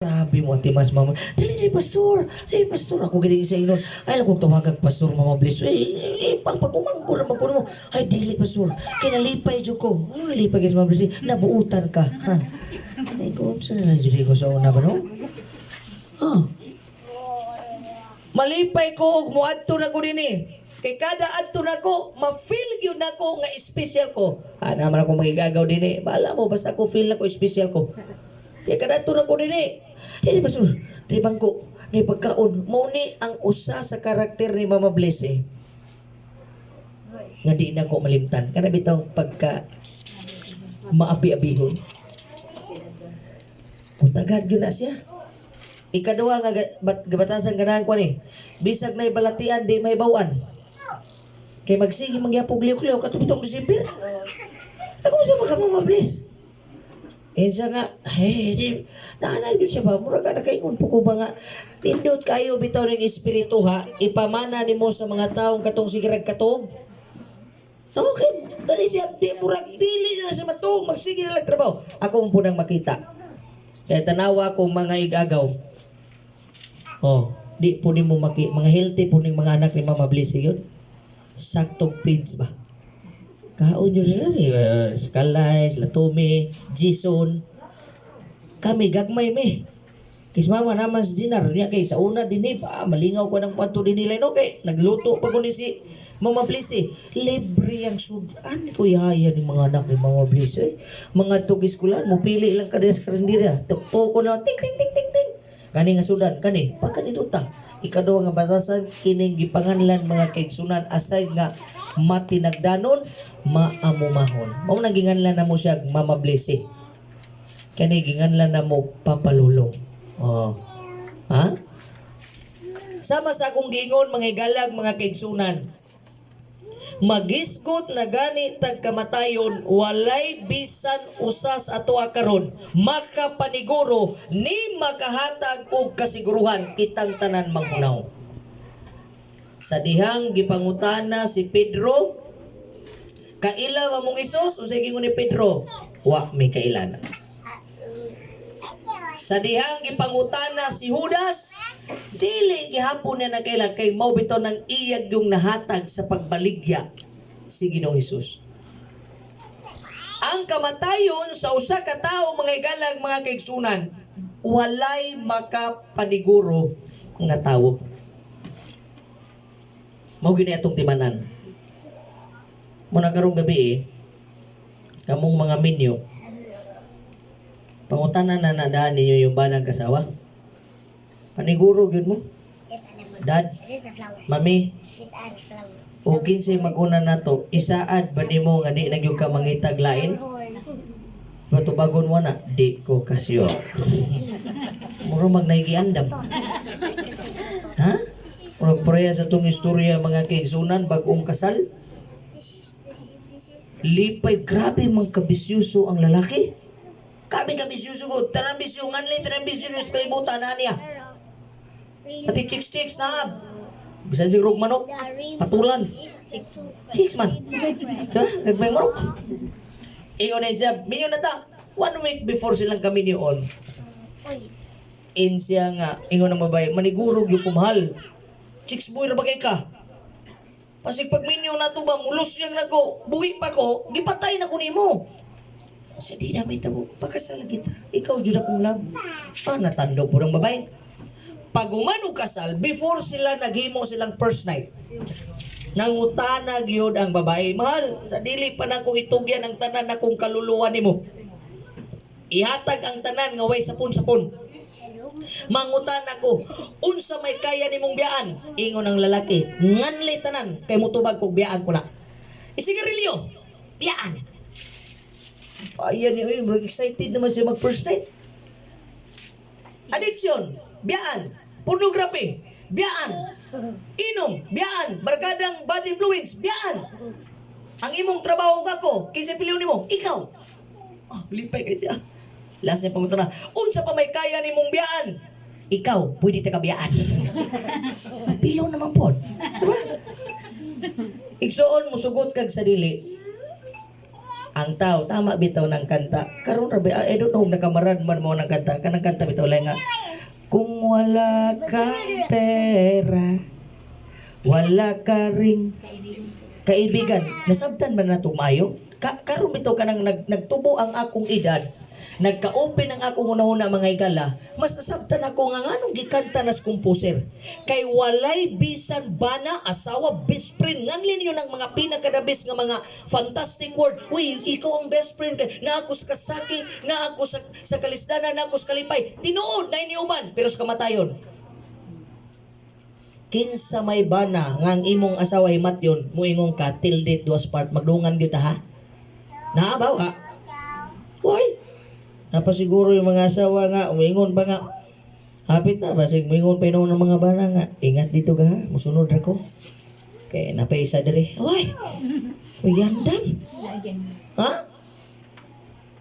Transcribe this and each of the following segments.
Grabe mo ati mas mama. Dili dili, pastor. Dili, pastor, ako gini sa ingon. Ay lang kong tawagag pastor, Mama Bliss. Eh, eh pang pagumangko naman ko mo. Ay dili, pastor. Kinalipay jud ko. Ano nalipay guys, Mama Bliss? Nabuutan ka. Ha. Ay ko unsa na lang jud ko sa una ba, no? Ha. Malipay ko og moadto na ko dinhi. Kay kada adto nako, ma-feel gyud nako nga special ko. Ah, naman ako magigagaw dinhi. Bahala mo, basta ako feel nako special ko. Kay kada adto nako dinhi. Dili, pastor, di bangko, di pagkaon. Mao ni ang usa sa karakter ni Mama Bliss eh. Nga di na ko malimtan. Kana bitaw pagka maabi-abihon. Putagad gyud na siya. Ikaduha nga gabatasan ganahan ko ni. Bisag na balatian, di may bawan. Kay magsige mangyapog liyok-liyok kato bitong December. Ako sa mga Mama Bliss. Eh siya nga, hey, di, naanal yun siya ba? Mura ka nakaingon po ko ba nga, nindot kayo bitaw ng espiritu ha, ipamana nimo sa mga taong katong sigirag katong. No, kay, dali siya, di, murag, dili na siya matuog, magsige na lang trabaho. Ako ang punang makita. Kaya tanawa kong mga igagaw. Oh, di po nimo mga healthy po ning mga anak ni Mama Bliss yun. Saktong feeds ba? Kaon yun sila ni Skalay, sila Tumi, Jason. Kami gagmay mi. Kis mama naman sa dinar niya kay sa una dinhi pa malingaw ko ng kwarto din nila, no, kay nagluto pa ko ni si Mama Bliss eh. Libre ang sudan ko yaya ni mga anak ni Mama Bliss eh. Mga tug eskwelahan mo pili lang ka sa karinderya. Tukto ko na ting ting ting ting ting. Kani nga sudan kani pagka dito ta. Ikaduha nga batasan, kining gipanganlan, mga kaigsunan, aside nga matinagdanon, maamumahon. Mao nang ginganlan na mo siya Mama Bliss eh. Kani ginganlan na mo Papalulong. Oh. Ha? Sama sa akong giingon, mga higalag, mga kaigsunan. Magisgot na gani tag kamatayon, walay bisan usa sa atoa karon makapaniguro ni makahatag og kasiguruhan kitang tanan manghunaw. Sa dihang gipangutana si Pedro, "Kaila ba mong Isus?" Unsay giingon ni Pedro? "Wa mi kailana." Sa dihang gipangutana si Judas, dili gihapon niya nakaila kay mao bitaw nang iyag yung nahatag sa pagbaligya si Ginoong Hesus. Ang kamatayon sa usa ka tawo, mga igalang, mga kaigsunan, walay makapaniguro nga tawo. Mao gyud ni atong timanan. Muna karong gabi eh, kamong mga minyo, pangutana na nadaan ninyo yung banag kasawa. Paniguro gyud mo. This animal. Dad, This is a flower. mami, This are flower. o kinsay maguna nato, isaad ba nimo nga di na gyud ka mangitag lain? Horn. Patubagon mo na, di ko kasyo. Muro mag naigiandam. Ha? Murag pareha sa tong istorya, mga kaigsunan, bagong kasal. This is Lipay, grabe mang kabisyuso ang lalaki. Kami kabisyuso ko, tanang bisyo, nganli, tanang bisyo sa kalibutan na niya. Arrow. Rainbow. Pati chicks-chicks na. Bisan siguro manok, The rainbow. patulan. This is the two friends. Chicks man. Rainbow friend. Diba? Nagmay marok. Ingon na siya, minyo na ta. One week before silang kami niyon, Uy. In siya nga, ingon ng babae, "Manigurog yung kumahal. Chicks boy ra ba kay ka? Pasig pag minyo na to ba, mulos niyang nako, buhi pa ko, gipatay na ko nimo." Sa di na may tabo, pakasal kita. Ikaw jud akong love. Ah, natandog po ng babae. Pag umano kasal, before sila naghimo silang first night, nangutana gyud ang babae, "Mahal, sa dili pa nako itugyan ang tanan akong kaluluwa nimo. Ihatag ang tanan nga way sapon-sapon. Hello. Mangutan ako, unsa may kaya nimong biyaan?" Ingon ang lalaki, "Nganli tanan, kay mutubag kog biyaan ko na. Isigarilyo, biyaan." Ayan ni, uy, murag excited naman siya mag first night. Addiction, biyaan. Pornography, biyaan. Inom, biyaan. Barkadang bad influence, biyaan. Ang imong trabaho kako, kinsa piliw nimo? Ikaw. Ah, lipay kay siya. Last niya pangutana, "Unsa pa may kaya nimong biyaan?" "Ikaw, pwede ta ka biyaan." Pilaw naman po. Diba? Igsuon mo sugot kag sa dili. Ang tao, tama bitaw ng kanta. Karon ra ba, I don't know, nakamarad man mo ng kanta. Kanang kanta bitaw lang nga, "Kung wala kang pera, wala ka ring kaibigan." Nasabtan man na maayo. Karon bitaw kanang nagtubo ang akong edad, nagka-open ang akong hunahuna, mga higala, mas nasabtan ako nga nganong gikanta nas composer. Kay walay bisan bana, asawa, best friend, nganlin yun ang mga pinakadabis nga mga fantastic word. "Uy, ikaw ang best friend kay na ako sa kasakit, na ako sa kalisdanan, na ako sa kalipay." Tinuod na inyuman, pero sa kamatayon, kinsa may bana nga ang imong asawa himatyon, muingon ka, "Till death do us part, magdungan gyud ta, ha?" Naa ba ha? Uy, napasiguro yung mga asawa nga umingon pa nga hapit na basig muingon pa ng mga bana nga, "Ingat dito ka ha, musunod ra ko kay napaisa diri." Uy, uy, yandam ha.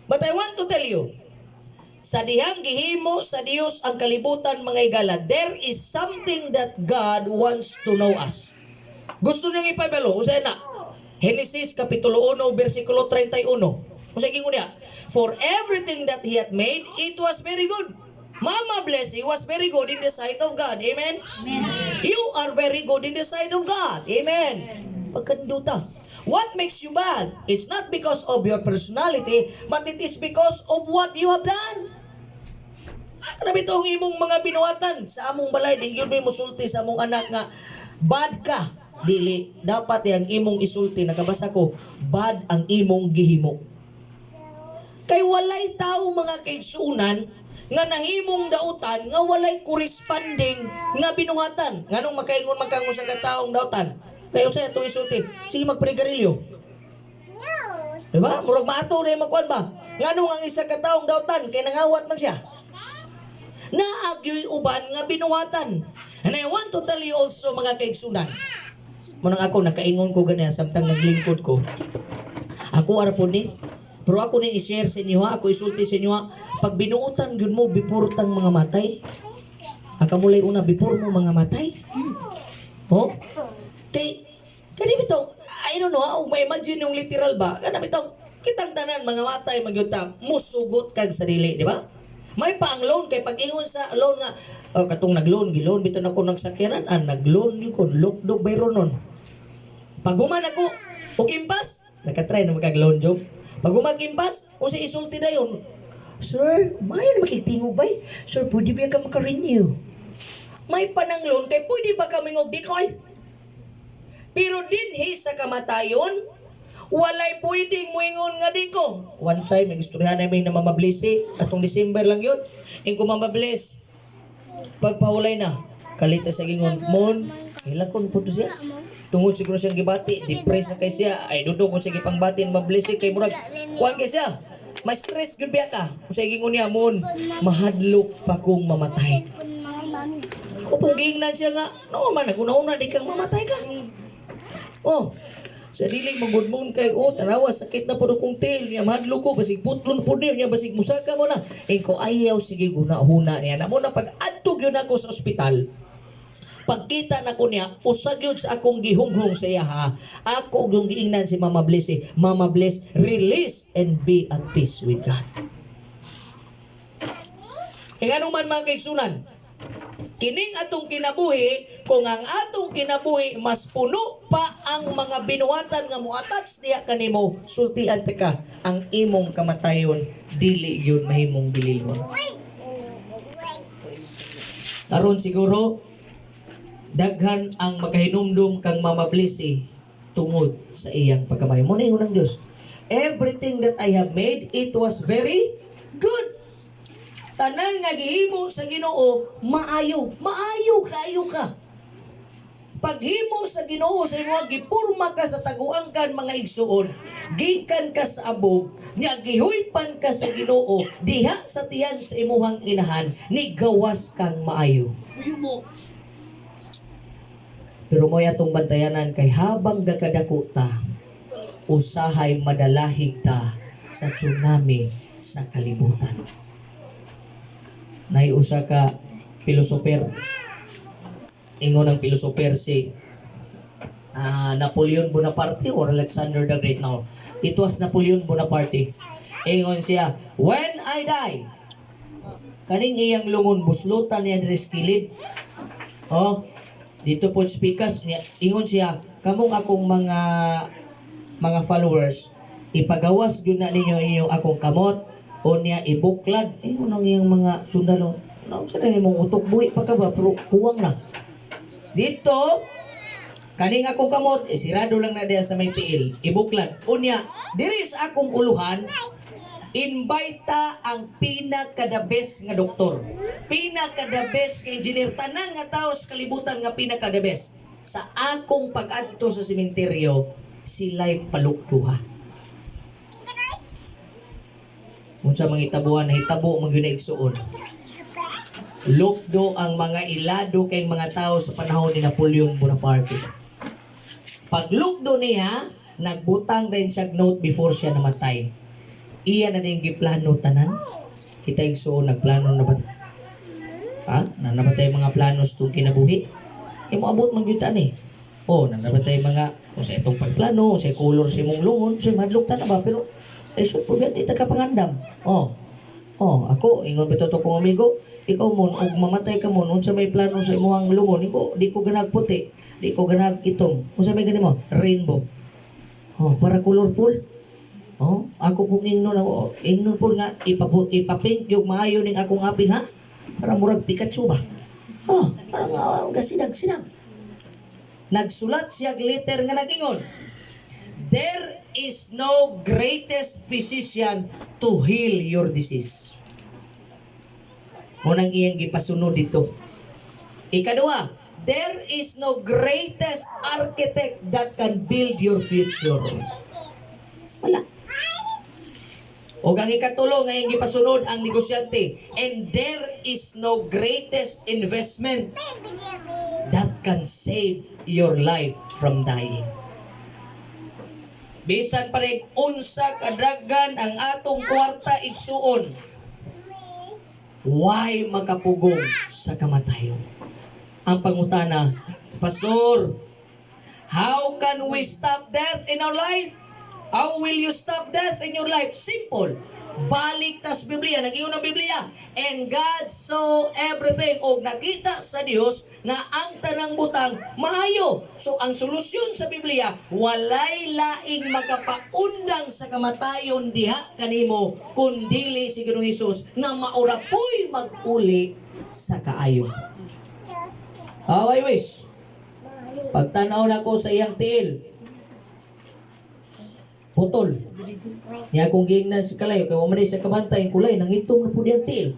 But I want to tell you, sa dihang gihimo sa Dios ang kalibutan, mga higala, there is something that God wants to know us. Gusto niyang ipabalo, usay na. Genesis Kapitulo 1, versikulo 31. Usay gingon niya, "For everything that He had made, it was very good." Mama Blessy was very good in the sight of God. Amen? You are very good in the sight of God. Amen. Pagkanduta. What makes you bad? It's not because of your personality, but it is because of what you have done. Ano bitaw ang imong mga binuhatan sa among balay? Di yun may musulti sa among anak nga bad ka. Dili, dapat yang imong isulti, nakabasa ko, bad ang imong gihimo. Kay walay tao, mga kaigsunan, nga nahimong dautan nga walay corresponding nga binuhatan. Nganong makaingon man kang usa ka taong dautan? Kay usa ato isulti, sige magparigarilyo. Diba? Murag maato na yung magkuan ba? Nganong ang isa ka taong dautan kay nangawat man siya? Naagyo'y uban nga binuhatan. And I want to tell you also, mga kaigsunan. Munang ako nakaingon ko ganyan samtang naglingkod ko. Ako ara po ni. Pero ako ni i-share sa inyo ha, ako isulti sa inyo ha. Pag binuutan gyud mo before tang mga matay. Akamulay una before mo mga matay. Oh? Kay kani bitaw, I don't know, ha, may imagine yung literal ba? Kana bitaw kitang tanan mga matay magyud ta, musugot kag sarili, di ba? May pa ang loan kay pag-ingon sa loan nga, oh, katong nagloan, giloan bitaw nako ng sakyanan, ah, nagloan gyud ko, lokdok bayro nun. Pag human ako, og impas, nakatry na makag-loan joke. Pag human impas, unsa isulti dayon? "Sir, may na makitingog bay? Sir, pwede ba ka maka-renew?" May panang loan kay pwede ba kami og decoy? Pero dinhi sa kamatayon, walay pwedeng muingon nga di ko. One time, ang istorya namin na Mama Blessy, atong December lang yun. Ing ko, "Mama Bless, pagpahulay na," kalita sa gingon, "Mon, hilakon po to siya." Tungod siguro siyang gibati, depressed na kay siya. Ay, dudo ko siya gipangbati ni Mama Blessy kay murag, kuwan kay siya. May stress gud biya ka. Kung sa gingon niya, "Mon, mahadlok pa kong mamatay." Ako pong giingnan siya nga, no man, naguna-una di kang mamatay ka. Oh, sa dili mo good moon kay, oh, tanawa, sakit na pud akong tail niya, mahadlok ko basig putlon pud niya, basig musaka mo na. Ingko, ayaw sige guna-huna niya na mo na. Pag adto gyud ako sa ospital, pagkita na ko niya, usag yun sa akong gihunghong sa iya ha. Ako yung giingnan si Mama Bless eh, "Mama Bless, release and be at peace with God." Kaya ano man, mga kaigsunan, kining atong kinabuhi, kung ang atong kinabuhi mas puno pa ang mga binuhatan nga moattach diha kanimo, sultian ta ka, ang imong kamatayon dili yun mahimong bililhon. Karon siguro daghan ang makahinumdum kang Mama Blessy tungod sa iyang pagkamay. Mo na yung unang Diyos. "Everything that I have made, it was very good." Tanan nga gihimo sa Ginoo, maayo. Maayo kaayo ka. Paghimo sa Ginoo sa imo, gipurma ka sa taguangkan, mga igsuon. Gikan ka sa abog, nya gihuypan ka sa Ginoo diha sa tiyan sa imuhang inahan, ni gawas kang maayo. Pero mo atong bantayanan kay habang gakadako ta, usahay madalahig ta sa tsunami sa kalibutan. Nay usa ka philosopher, ingon ang philosopher si Napoleon Bonaparte or Alexander the Great now. It was Napoleon Bonaparte. Ingon siya, "When I die," kaning iyang lungon buslutan niya diri sa kilid. Oh, dito po speakers niya, ingon siya, "Kamong akong mga followers, ipagawas gyud na ninyo inyong akong kamot o niya ibuklad." Ingon ang iyang mga sundalo, "Naunsa na nimong utok, buhi pa ka ba?" Pero kuwang na. "Dito, kaning akong kamot, eh, sirado lang na diya sa may tiil, ibuklad. Unya, diri sa akong uluhan, invite ang pinaka the best nga doktor, pinaka the best nga engineer, tanan nga tao sa kalibutan nga pinaka the best. Sa akong pag-adto sa sementeryo, sila'y palukduha." Unsa mga itabuan, nahitabo man gyud na, igsuon. Lukdo ang mga ilado kay mga tao sa panahon ni Napoleon Bonaparte. Paglukdo niya, nagbutang din siya note before siya namatay. Iya na din giplano tanan. Kita, igsuon, nagplano na ba? Ha? Naa na ba tay mga plano sa itong kinabuhi? E moabot man gyud eh. Oh, naa na ba tay mga kung sa itong pagplano, sa color sa imong lungon, sa madlok ta na ba, pero eh so problema di ta ka pangandam. Oh. Oh, ako ingon bitaw to kong amigo, "Ikaw mon og mamatay ka mon, unsa may plano sa imong lungon?" "Iko di ko ganag puti, di ko ganag itom. Unsa may gani mo?" "Rainbow." Oh, para colorful. Oh, ako pong ingnon ako, ingnon po nga ipapaint yung maayo ning akong aping ha. Para murag Pikachu ba? Oh, parang gasinag-sinag. Nagsulat siya og letter nga nag-ingon, "There is no greatest physician to heal your disease." Munang iyang gipasunod dito. Ikaduha, "There is no greatest architect that can build your future." Wala. O ang ikatulo nga iyang gipasunod ang negosyante, "And there is no greatest investment that can save your life from dying." Bisan pa rin unsa kadaghan ang atong kwarta, igsuon, why makapugong sa kamatayon? Ang pangutana, "Pastor, how can we stop death in our life? How will you stop death in your life?" Simple. Balik tas Biblia, nag-iyon ang Biblia. And God saw everything. O nakita sa Dios nga ang tanang butang maayo. So ang solusyon sa Biblia, walay laing makapaundang sa kamatayon diha kanimo kun dili si Ginoong Hesus nga maura po'y mag-uli sa kaayo. How I wish. Pagtanaw nako sa iyang tiil, putol. Niya akong giingnan sa kalayo, kay wa man sa kabantay ang kulay, nangitom na po diyang tiil.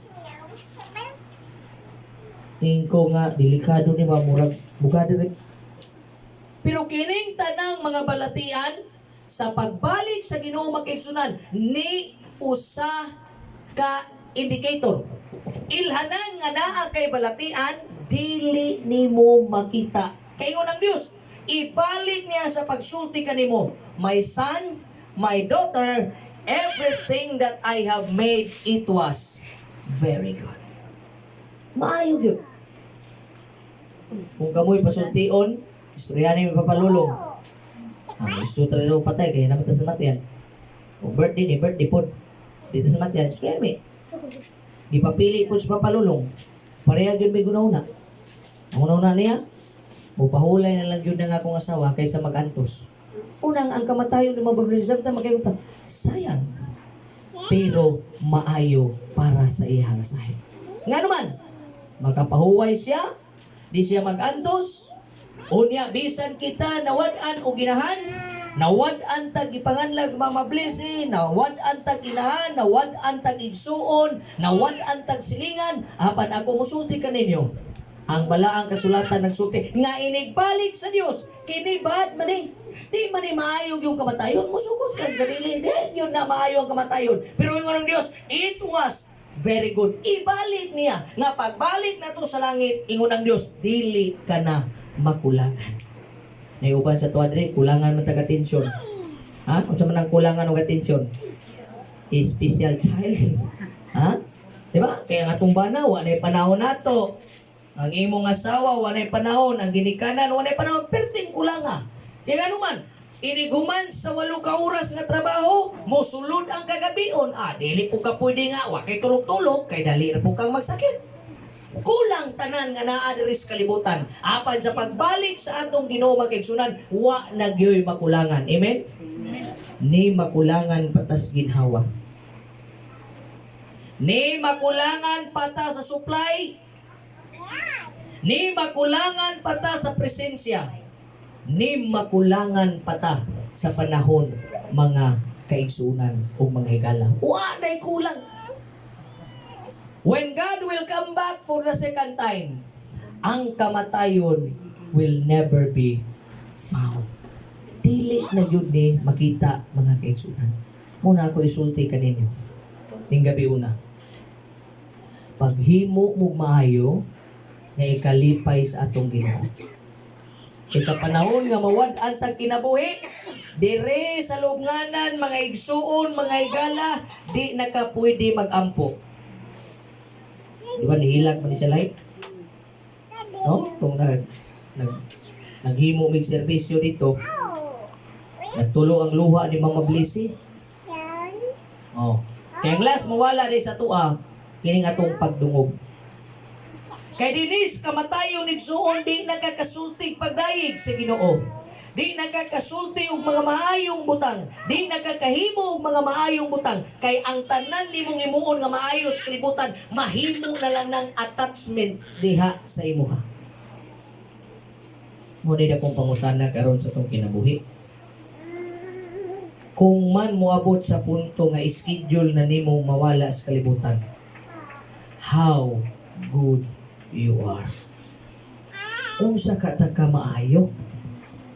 Ingko nga, delikado ni ba, murag bugado rin. Pero kining tanang mga balatian, sa pagbalik sa Ginoo, mga kaigsuonan, ni usa ka indicator. Ilhanan nga naa kay balatian, dili nimo makita. Kay ingon ang Dios, ibalik niya sa pagsulti kanimo, "My son, my daughter, everything that I have made, it was very good." Maayo gyud. Kung kamoy pasultion, istorya ni papalulong. Ah, gusto talaga patay kaya naman ta sa matian. O birthday ni birthday pod. Dito sa matian, istorya mi. Gipapili pod sa papalulong. Pareha gyud may gunauna. Ang una niya, mupahulay na lang gyud ng akong asawa kaysa magantos. Unang ang kamatayon ni mabablisam ta makayunta. Sayang. Pero maayo para sa iyang asahin. Nga naman, makapahuway siya, di siya magantos, unya bisan kita nawad-an o ginahan, nawad-an tag ipanganlag Mama Blessy, nawad-an tag inahan, nawad-an tag igsuon, nawad-an tag silingan, apan ako musulti kaninyo. Ang balaang kasulatan nagsulti nga inigbalik sa Dios, kini bad man eh. Di man ni maayo yung kamatayon, musugot ka sa dili, di yun na maayo ang kamatayon. Pero yung anong Dios, it was very good. Ibalik niya nga pagbalik na to sa langit, ingon ang Dios, dili ka na makulangan. Naiuban sa tuwa diri, kulangan man tag atensyon. Ha? Unsa man ang kulangan og atensyon? Special child. Ha? Di ba? Kaya nga atong bana, wa na'y panahon nato. Ang imong asawa, wa na'y panahon. Ang ginikanan, wa na'y panahon. Perting kulanga. Kaya nga naman, Inighuman sa 8 ka oras nga trabaho, mosulod ang kagabion. Ah, dili po ka pwede nga, wa kay tulog-tulog, kay dali ra po kang magsakit. Kulang tanan nga naa diri sa kalibutan. Apan sa pagbalik sa atong Ginoo, mga kaigsunan, wa na gyoy makulangan. Amen? Ni makulangan patas ginhawa. Ni makulangan pata sa supply. Ni makulangan pata sa presensya. Ni makulangan pata sa panahon, mga kaigsunan o mga higala. Wa na'y kulang. When God will come back for the second time, ang kamatayon will never be found. Dili na yun ni makita, mga kaigsunan. Muna ako isulti kaninyo. Ning gabi una. Paghimo mo maayo nga ikalipay sa atong Ginoo. Kay sa panahon nga mawad-an tag kinabuhi, dire sa lubnganan, mga igsuon, mga higala, di na ka pwede magampo. Di ba nihilak man ni sa life? No? Kung nag naghimo mig serbisyo dito, nagtulo ang luha ni Mama Blissy. Oh. Kaya ang last mawala di sa tua, kining atong pagdungog. Kay dinis kamatayon, igsuon, di nakakasulti pagdayeg sa Ginoo. Di nakakasulti og mga maayong butang. Di nakakahimo og mga maayong butang. Kay ang tanan nimong himuon nga maayo sa kalibutan, mahimo na lang ng attachment diha sa imuha. Mo ni akong pangutana karon sa tong kinabuhi. Kung man moabot sa punto nga schedule na nimo mawala sa kalibutan, how good you are? Unsa ka ta ka maayo?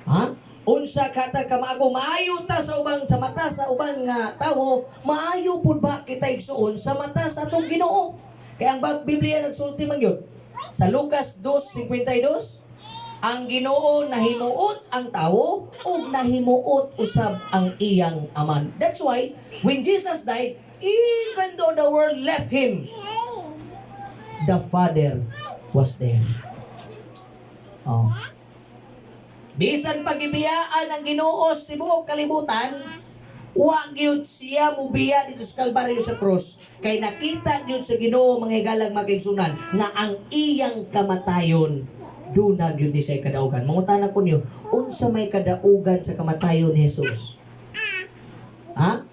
Ha? Unsa ka ta ka maago? Maayo ta sa ubang sa mata sa ubang nga tawo, maayo pud ba kita, igsuon, sa mata sa atong Ginoo? Kaya ang Biblia nagsulti man gyud. Sa Lucas 2:52, ang Ginoo nahimuot ang tawo ug nahimuot usab ang iyang aman. That's why when Jesus died, even though the world left him, the Father was there. Oh. Bisan pagibiyaan ang Ginoo sa tibuok kalibutan, wa gyud siya mubiya dito sa Kalbaryo sa krus. Kay nakita gyud sa Ginoo, mga higalang mga, nga ang iyang kamatayon duna gyud ni siya kadaugan. Mangutana ko niyo, unsa may kadaugan sa kamatayon ni Jesus? Ha?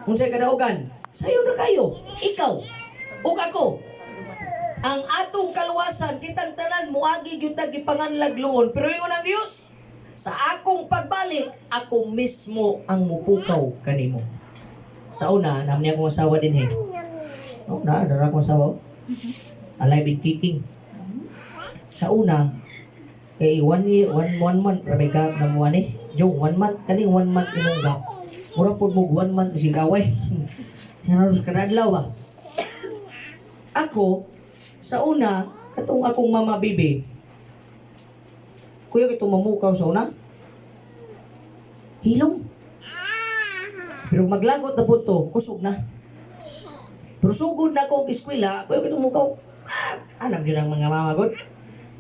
Unsa kadaugan? Sayo na kayo, ikaw, ug ako. Ang atong kaluwasan, kitang tanan muagi gyud ta gipanganlag lungon. Pero ingon ang Dios, "Sa akong pagbalik, ako mismo ang mupukaw kanimo." Sa una, naman niya akong asawa din eh. Oh, na, dara akong asawa. Alive and kicking. Sa una, kay one year, one month, ramay gap na mo ani. Yung one month, kaning one month imong gap. Mura pod mo one month kasi gaway. Yan kada adlaw ba? Ako, sa una, katong akong mama bibi, kuya kitong mamukaw sa una, hilong. Pero maglagot na po to, kusog na. Pero sugod na ako og eskwela, kuya kitong mukaw, ah, alam yun ang mga mama god.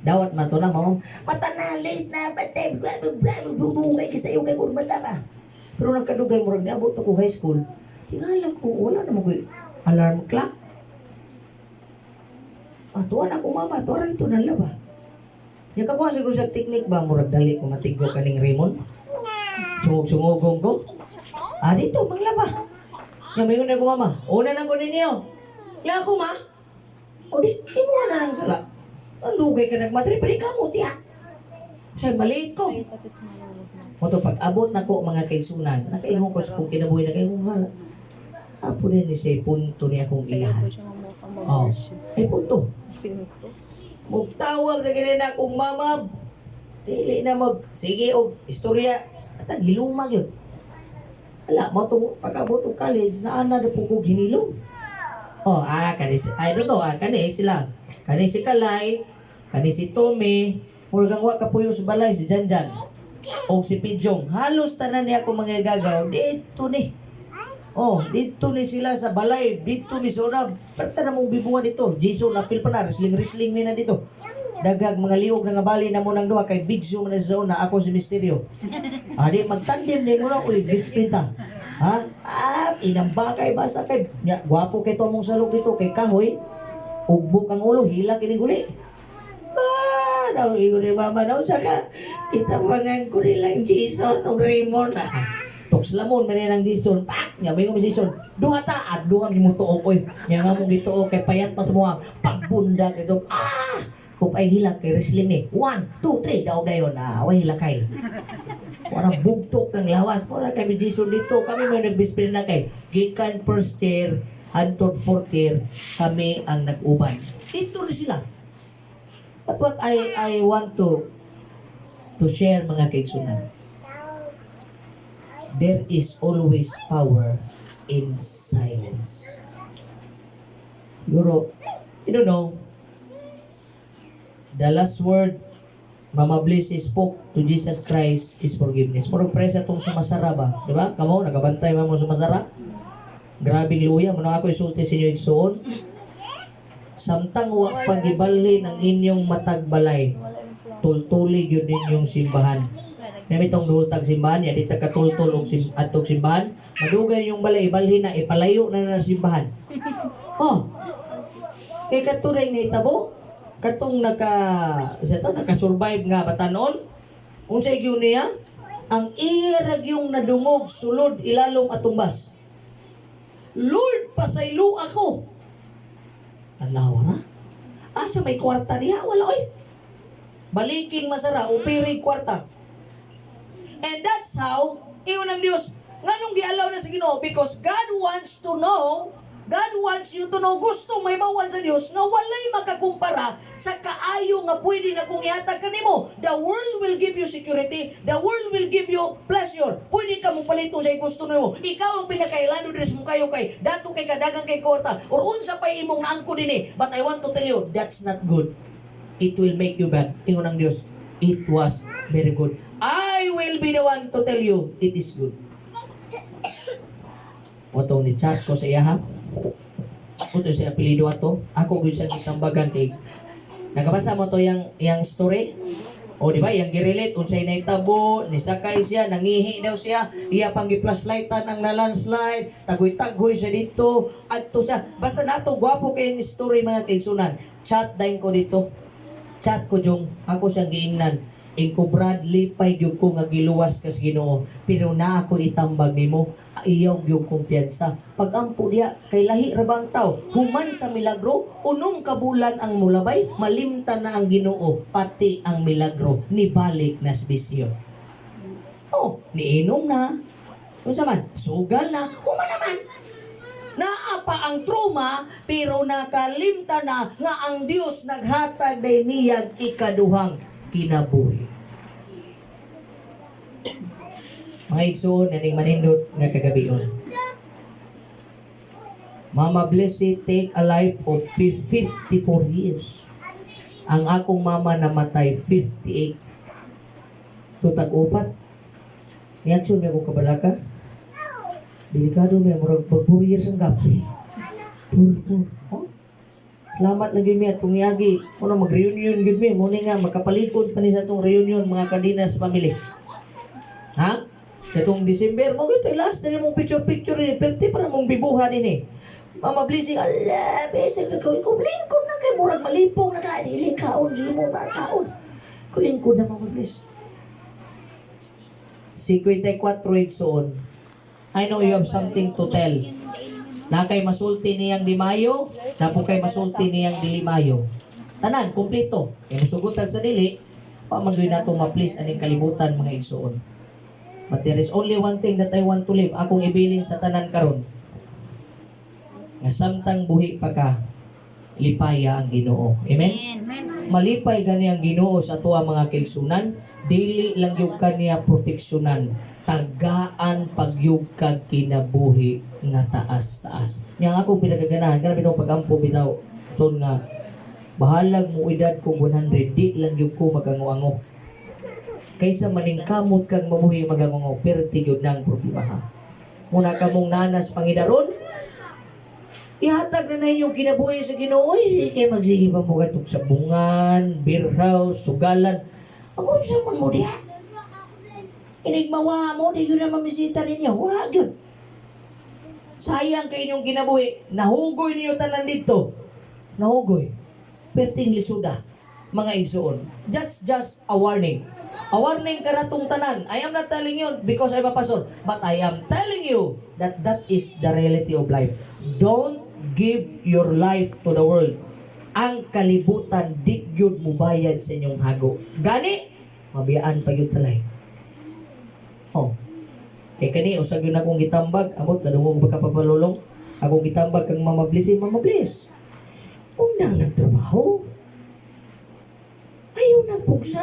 Dawat man to na, mama. Mata na, late na, bate, blah, blah, blah, bubungay ka sa iyo kay mata ba. Pero nagkadugay, murag niabot ako high school, tingala ko, wala naman ko alarm clock. Ah, tuwa na ako mama, tuwa na ito ng laba. Yung kakuha siguro sa technique ba, murag dali ko matigo kaning Raymond. Sungog-sungogong ko. Ah, dito, manglaba. Nga, mayon na ko mama. Una lang ko ninyo. Ya ako ma. O di, imo na lang sala. Ang dugay ka nagmadre, pwede ka mo, tiya. Siya, maliit ko. Mo to pag abot na ko, mga kaigsunan, nakaingon ko sa kong kinabuhi, nakaingon hala. Apo din ni siya punto niya akong ilahan. Oh, ay punto. Mugtawag na gani na akong mama. Dili na mag sige og istorya atang hilumag yun. Ala mo tong pag-abot og college na ana na po kog hinilom. Oh, ah, kani si, I don't know, ah, kani sila. Kani si Kalay, kani si Tommy, murag ang wa kapuyo sa balay si Janjan. Og si Pidjong. Halos tanan niya ako mga gagaw dito ni. Oh, dito ni sila sa balay, dito ni sa una. Perta na mong bibuhan dito. Jason, apil pa na, wrestling-wrestling ni na dito. Dagag mga liog na nga bali na mo nang duha kay Big Show man na sa una, ako si Misterio. Adi magtandem din mo na, uy, bispita. Ha? Ah, inambakay ba sa kay? Nya, gwapo kay to among salog dito kay kahoy. Ugbok ang ulo, hila kini guli. Ah, daw ingon ni mama daw saka kita pangan ko nilang Jason ug Raymond. Ah, Tukslamon man nilang Jason. Pak, nya may Jason. Duha ta at duha mi mo tuok oy. Nya nga mong gituok kay payat pa sa mga pagbundag ito. Ah, kupay hilak kay wrestling ni. One, two, three, daw dayon. Ah, way hilakay. Parang bugtok ng lawas. Parang kami Jason dito. Kami may nagbispil na kay. Gikan first year, hantod fourth year, kami ang nag-uban. Dito na sila. But what I want to share, mga kaigsunan, there is always power in silence. Siguro, you don't know, the last word Mama Bliss spoke to Jesus Christ is forgiveness. Murag presa tong sumasara ba? Di ba? Kamo, nagabantay mo sumasara? Grabing luya. Muna ako isulti sa inyo, igsoon. Samtang wa pagibalhin ang inyong matag balay, tultuli yun ninyong simbahan. Nami tong duhultag simbahan, ya di ta katultol og atog simbahan. Madugay yung balay, ibalhin na, ipalayo na na simbahan. Oh, kay katunay nahitabo, katong naka, sa to, naka-survive nga batanon, unsay gyud niya? Ang iya ra gyung nadungog sulod ilalom atong bus. "Lord, pasaylo ako." Tanawa na. Asa may kwarta niya? Wala oy. Baliking masara, upiri kwarta. And that's how, ingon ang Diyos, nganong gialaw na sa Ginoo? Because God wants to know, God wants you to know, gusto may mawan sa Diyos nga walay makakumpara sa kaayo nga pwede na kung ihatag kanimo. The world will give you security, the world will give you pleasure. Pwede ka mo palito sa gusto nimo. Ikaw ang pinakailado diri sa mukayo kay dato kay kadagang kay kwarta or unsa pa imong naangko dinhi. But I want to tell you, that's not good. It will make you bad. Ingon ang Diyos, it was very good. I will be the one to tell you, it is good. Watong ni chat ko sa iya ha. Puto siya apelido ato. Ako gyud siya gitambagan kay nakabasa mo to yang story. O di ba yang girelate unsay nahitabo, nisakay siya, nangihi daw siya, iya pang gi-flashlightan ang na-landslide, tagoy-tagoy siya dito, adto siya. Basta nato gwapo kay ang story, mga kaigsunan. Chat dayon ko dito. Chat ko jung ako siyang giingnan. Ingko Bradley, lipay gyud ko nga giluwas kas Ginoo, pero na ako itambag nimo, iyaw gyud kumpiyansa. Pagampo diya kay lahi ra bang tao. Human sa milagro, 6 ka bulan ang mulabay, malimtan na ang Ginoo, pati ang milagro, nibalik na sa bisyo. Oh, niinom na. Unsa man? Sugal na. Human naman. Naa pa ang trauma pero nakalimta na nga ang Dios naghatag day niyag ikaduhang kinabuhi. Mga igsoon, naning manindot nga kagabion. Mama Blessy take a life of 54 years. Ang akong mama namatay 58. So tag-upat. Niaksyon niya akong kabalaka. Delikado may murag pag 4 years ang gap. Pur, pur. Oh? Salamat lang gyud mi at kung yagi, kuno mag-reunion gyud mi, mo ni nga makapalikod pa ni sa atong reunion mga kadina sa family. Ha? Sa itong December, mo gyud last na mong picture-picture ni perti para mong bibuha din eh. Si Mama Blessing, ala, besig na ko, lingkod na kay murag malipong na ka, dili kaon, di mo na kaon. Kulingkod na, Mama Bless. 54, igsoon. I know you have something to tell. Na kay masulti niyang di mayo, na po kay masulti niyang dili mayo. Tanan, kumpleto. Kay musugutan sa dili, pa man gyud nato ma-please aning kalibutan, mga igsoon. But there is only one thing that I want to live. Akong ibilin sa tanan karon. Nga samtang buhi pa ka, lipaya ang Ginoo. Amen? Amen. Malipay gani ang Ginoo sa tuwa, mga kaigsunan, dili lang yung kaniya proteksyonan, tagaan pagyug kag kinabuhi nga taas-taas. Nya ang akong pinagaganahan kana bitaw pagampo bitaw son nga bahalag mo edad kong 100, di lang yung ko magango-ango. Kaysa maningkamot kag mabuhi magango, perti gyud nang problema ha. Muna kamong nanas pangidaron. Ihatag na na inyong kinabuhi sa Ginoo. Uy, kay magsige pa mo katong sabungan, beer house, sugalan. Ang unsa man mo diha? Inigmawa mo, di yun na mamisita ninyo. Wag yun. Sayang kay inyong kinabuhi. Nahugoy ninyo tanan dito. Nahugoy. Perting lisuda, mga igsuon. That's just a warning. A warning karatong tanan. I am not telling you because I'm a pastor, but I am telling you that that is the reality of life. Don't give your life to the world. Ang kalibutan di gyud mubayad sa inyong hago. Gani, mabiyaan pa gyud talay. Oh. Kay kani usag yun akong gitambag, amot kadungog ba ka papalulong? Akong gitambag kang Mama Bliss, eh, Mama Bliss. Unang nagtrabaho. Ayaw nagpugsa.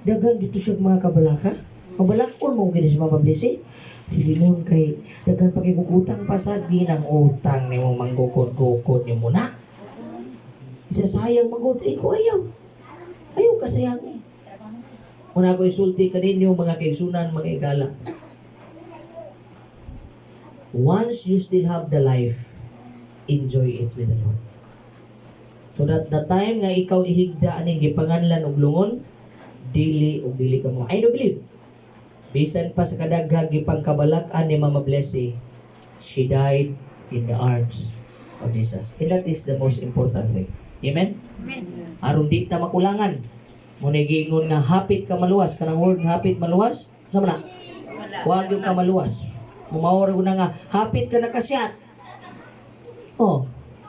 Dagan dito siya mga kabalaka. Mabalakon mo gini si Mama Bliss eh. Dilimon kay dagan pa kay kukutang pasad ginang utang nimo manggukod-gukod nimo na. Isasayang manggod eh ko ayaw. Ayaw kasayang eh. Una ko isulti kaninyo mga kaigsunan, mga igala. Once you still have the life, enjoy it with the Lord. So that the time nga ikaw ihigda aning gipanganlan og lungon, dili og dili ka mo. I do believe. Bisan pa sa kadaghag gipangkabalak-an ni Mama Blessy, she died in the arms of Jesus. And that is the most important thing. Amen? Amen. Aron di ta makulangan. Mo giingon nga hapit ka maluwas, kanang word nga hapit maluwas, sa man na? Wala. Wag yung ka maluwas. Mumawar ko na nga, hapit ka na kasyat. Oh,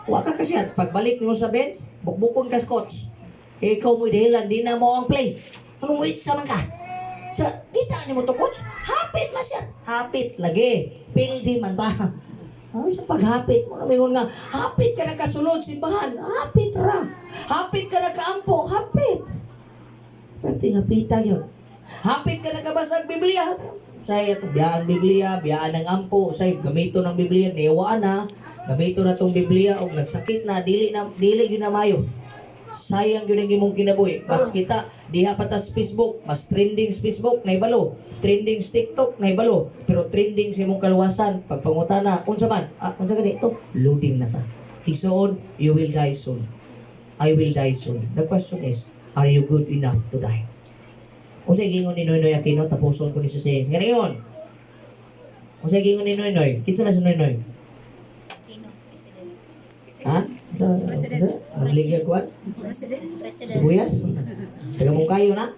wa ka kasyat. Pagbalik nimo sa bench, bukbukon ka scotch. Eh, ikaw mo dahilan, di na mo ang play. Anong wait sa man ka? Sa, kita ni mo to, coach. Hapit masyat. Hapit, lagi. Pildi man ta. Ay, sa paghapit mo na mingon nga, hapit ka na kasulod simbahan. Hapit ra. Hapit ka na kaampo. Hapit. Perti hapitan yun. Hapit ka nakabasa ang Biblia. Say, ato, biyaan Biblia, biyaan ng ampo, say, gamito ng Biblia, niwaan na, gamito na tong Biblia, og nagsakit na, dili na, dili yun na mayo. Sayang yun ang imong kinabuhi. Mas kita, diha pa ta sa Facebook, mas trending sa Facebook, naibalo. Trending sa TikTok, naibalo. Pero trending sa imong kaluwasan, pagpangutana, unsa man, ah, unsa gani ito, loading na ta. Igsoon, you will die soon. I will die soon. The question is, are you good enough to die? Unsay gingon ni Noynoy Aquino, tapuson ko ni sa sayings. Ganayon. Unsay gingon ni Noynoy? Kinsa man si Noynoy? Aquino, President. Ha? Unsa? Unsa? Nagligya kuan? President. President. Sibuyas? Taga mong kayo na?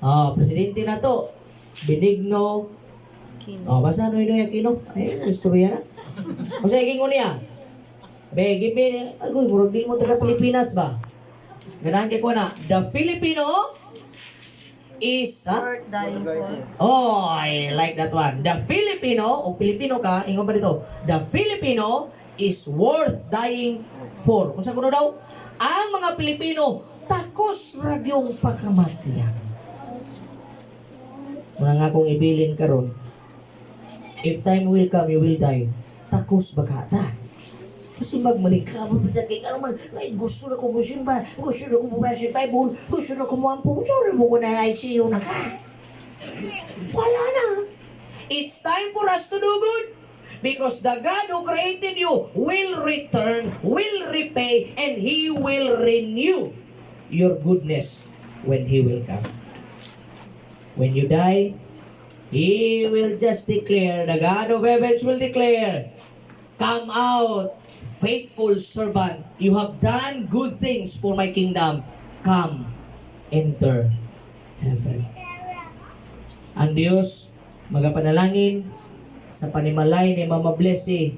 Oh, presidente na to. Benigno. Oh, basta Noynoy Aquino. Ay, istorya na. Unsay gingon niya? Be, give me, agoy, murag di mo taga Pilipinas ba? Ganahan kay ko na, the Filipino is, ha? Worth dying for. Oh, I like that one. The Filipino, o Pilipino ka, ingon pa dito, the Filipino is worth dying for. Kung sa kuno daw, ang mga Pilipino, takos ra yung pagkamatyan. Muna nga akong ibilin karon. If time will come, you will die. Takos baka ta. Kasi magmanig ka, mapatagay ka naman. Ay, gusto na ko musimba, gusto na ko bumasa sa Bible, gusto na ko muampo. Sorry mo ko na ICU na ka. Wala na. It's time for us to do good. Because the God who created you will return, will repay, and He will renew your goodness when He will come. When you die, He will just declare, the God of heavens will declare, "Come out, faithful servant. You have done good things for my kingdom. Come, enter heaven." Ang Diyos, magapanalangin sa panimalay ni Mama Blessy.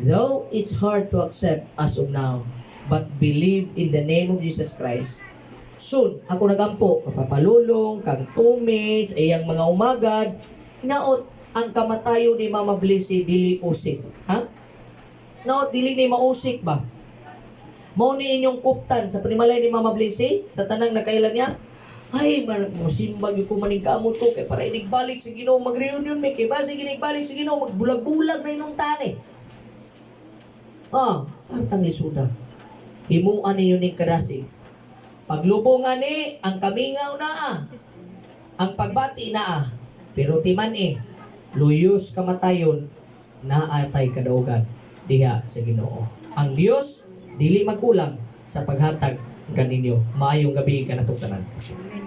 Though it's hard to accept as of now, but believe in the name of Jesus Christ. Soon, ako nagampo, kapapalulong, kang tumis, iyang mga umagad, naot ang kamatayo ni Mama Blessy dili usik. Ha? Naot dili ni mausik ba? Mao ni inyong kuptan sa panimalay ni Mama Blessy sa tanang nakailan niya. Ay, man, musimbag yung kumaning kamot ko kay para inigbalik sa Ginoo mag-reunion may kay base ginigbalik sa Ginoo magbulag-bulag na inyong tani. Ah, partang lisuda. Himuan ninyo ning kadasig. Paglubong ani, ang kamingaw naa. Ang pagbati naa. Pero timan eh. Luyos kamatayon, naatay kadaugan diha sa Ginoo. Ang Dios dili magkulang sa paghatag kaninyo. Maayong gabi kanatong tanan. Amen.